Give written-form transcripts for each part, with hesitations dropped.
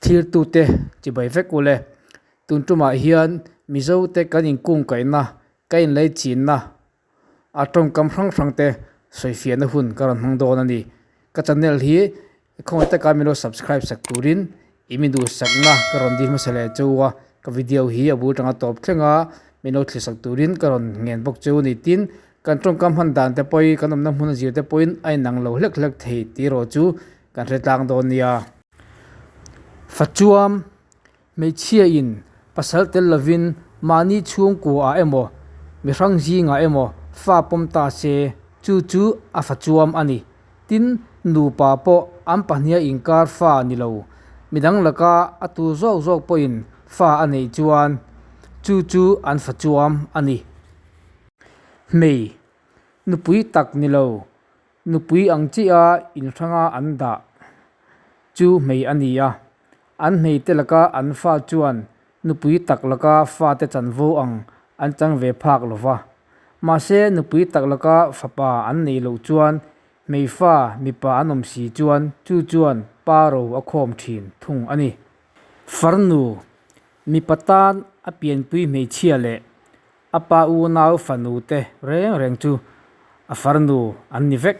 Thiltute chibai vek ule. Tun tumah hian Mizote kan inkungkaihna, ka inleichinna a tawngkam hrang hrang te sawifiahna hun ka rawn hmang dawn a ni. Ka channel hi khawngaih taka min lo subscribe sak turin i mi duhsakna ka rawn dil hmasa leh cheu a, ka video hi a bul tanga tawp thleng a, min lo thlir sak turin ka rawn ngen bawk cheu a ni. Tin, kan tawngkam hman dan te pawhin kan awmna hmun a zir te pawhin a inang lo hlek hlek thei tih erawh chu kan hre tlang dawn nia. Fachuam Hmeichhia in pasal tel lovin mahni chhungkua ah emaw, mi hrang zingah emaw fa pawm ta se, chu chu a fa chuam a ni. Tin, nupa pawh an pahniha inkar fa ni lo, midang laka a tu zawk zawk pawhin fa a neih chuan chu chu an fa chuam a ni. Hmei, nupui tak ni lo, nupui ang chiah inhranga an dah chu hmei a ni a. An hmeite laka an fa chuan nupui tak laka fate chanvo ang an chang ve phak lo va. Mahse, nupui tak laka fapa an neih loh chuan hmeifa mipa an awm si chuan chu chuan pa ro a khawm thin thung a ni. Farnu, mipa tan a pianpui hmeichhia leh a pa unau fanu te reng reng chu a farnu an ni vek.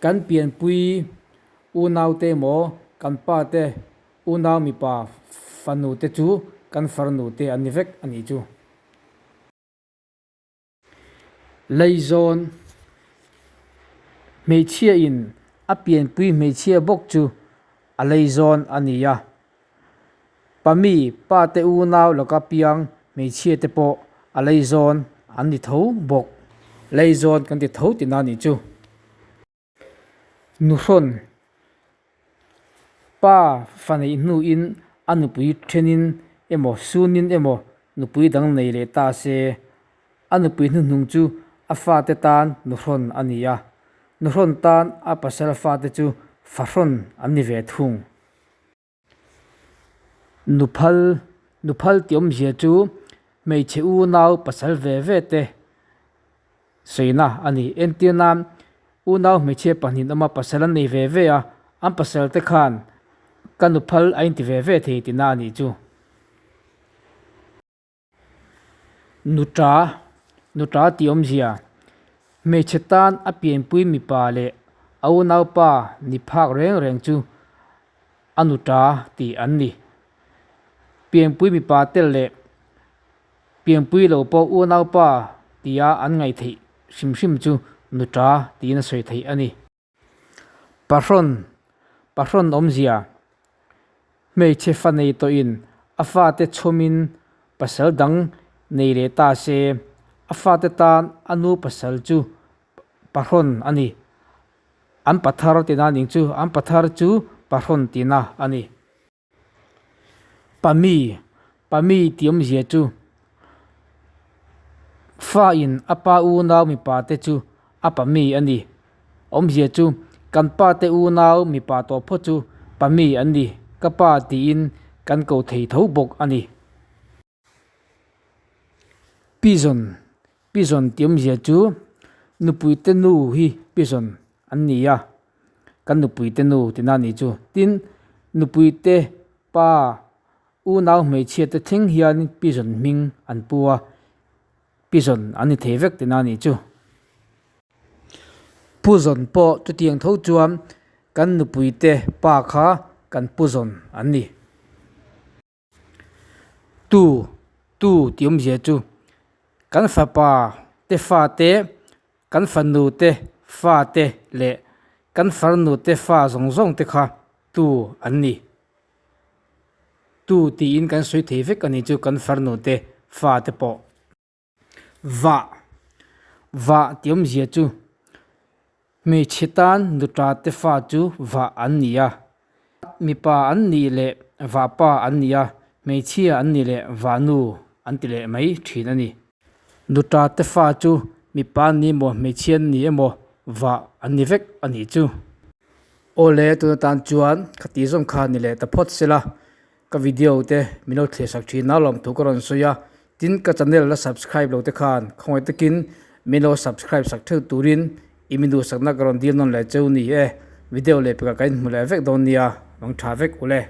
Kan pianpui Unaute emaw, kan pa te, unau mipa fanu te chu kan farnu te an ni vek a nih chu. Leizawn hmeichhia in a pianpui hmeichhia bawk chu a leizawn a ni a. Pami pa te unau laka piang hmeichhia te pawh a leizawn an ni tho bawk. Leizawn kan ti tho tihna a nih chu. Nuhrawn pa fa neih hnuin a nupui thenin emaw sunin emaw nupui dang nei leh ta se, a nupui hnuhnung chu a fate tan nuhrawn a ni a, nuhrawn tan a pasal fate chu fahrawn an ni ve thung. Nuphal, Nuphal tih awmzia chu hmeichhe unau pasal ve ve te sawina a ni. Entir nan unau hmeichhia pahnih awma pasal an nei ve ve a, an pasal te khan ka nuphal a inti ve ve thei tihna a nih chu. Nuta, Nuta tih awmzia, hmeichhe tan a pianpui mipa leh a unaupa ni phak reng reng chu a nuta tih an ni. Pianpui mipa tel leh pianpui lo pawh unaupa tia an ngaihtheih hrim hrim chu nuta tiin a sawi theih a ni. Pahrawn, Pahrawn awmzia, Hmeichhe fa nei tawhin a fate chhawmin pasal dang nei leh ta se, a fate tan a nu pasal chu pahrawn a ni. An pathar tina ning chu an pathar chu pahrawn tina a ni. Pami, Pami tih awmzia chu fa in a pa unau mipa te chu a pami a ni. Awmzia chu kan pa te unau mipa tawh phawt chu pami an ni, ka pa tiin kan ko thei tho bawk a ni. Pizawn, Pizawn tih awmzia chu nupui te nu hi pizawn an ni a. Kan nupui te nu tina ni chu. Tin, nupui te pa unau hmeichhia te thleng hian pizawn hming an pu a, pizawn an ni thei vek tina ni chu. Puzawn pawh chutiang tho chuan kan nupui te pa kha kan puzawn an ni. Tu, tu tih awmzia chu kan fapa te fate, kan fanu te fate leh kan farnu te fa zawng zawng te kha tu an ni. Tu tiin kan sawi thei vek a ni chu kan farnu te fate pawh. Vah, vah tih awmzia chu hmeichhe tan nuta te fa chu vah an ni a, mipa an nih leh vahpa an ni a, hmeichhia an nih leh vahnu an ti leh mai thin a ni. Nuta te fa chu mipa an ni emaw hmeichhia an ni emaw vah an ni vek a nih chu. Awle tuna tan chuan khati zawng kha ni leh ta phawt sela. Ka video te min lo thlir sak thin a lawmthu ka rawn sawi a, tin ka channel la subscribe lo te khan khawngaih takin min lo subscribe sak theuh turin i min duhsakna ka rawn dil nawn leh cheu ni e, video leh pekah ka inhmu leh vek dawn nia, mang tha vek ule.